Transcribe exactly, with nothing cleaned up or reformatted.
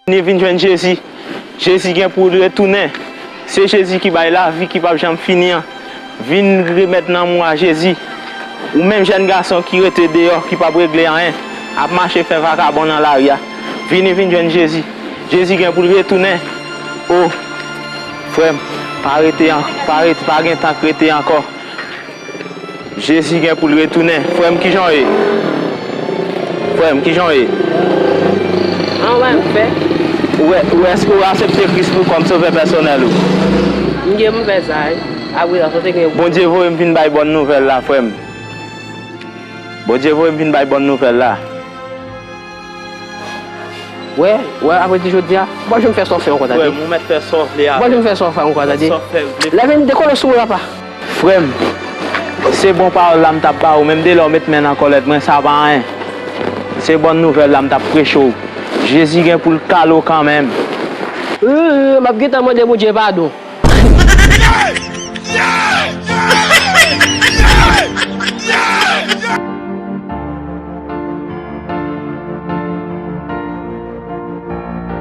Vini vin jwenn Jezi. Jezi gen pou l retounen. Se Jezi ki bay lavi ki p ap janm fini an. Vin remèt nanm ou a Jezi. Ou menm jèn gason ki rete deyò, ki p ap regle anyen, ap mache fè vakabon nan lari a, vini vin jwenn Jezi. Jezi gen pou l retounen. O, frè m, pa rete an, pa rete, pa gen tan k rete ankò. Jezi gen pou l retounen. Frè m, kijan w ye? Frè m, kijan w ye? An, w pa fè. Ou wè, ou èske w aksepte Kris pou kòm sovè pèsonèl ou? M gen pou m fè sa, wi. Apre sa, sa te gen. Bondye voye m vin bay bòn nouvèl la, frè m. Bondye voye m vin bay bòn nouvèl la. Wè, wè, apre di jodi a, bon, jan m fè sa w fè ankò, tande. Frè m, ou mèt fè sa w vle avè m. Bon, jan m fè sa w fè ankò, tande. Fè sa w fè, vle. Lè vin dekole sou mwen, papa. Frè m, se bon pawòl la m t ap ba ou, menm de lè w met men nan kòlèt mwen, sa pa anyen. Se bòn nouvèl la m t ap preche w. Jezi gen pou l kale w kanmenm. Wi, wi, wi, m ap gentan mande Bondye padon.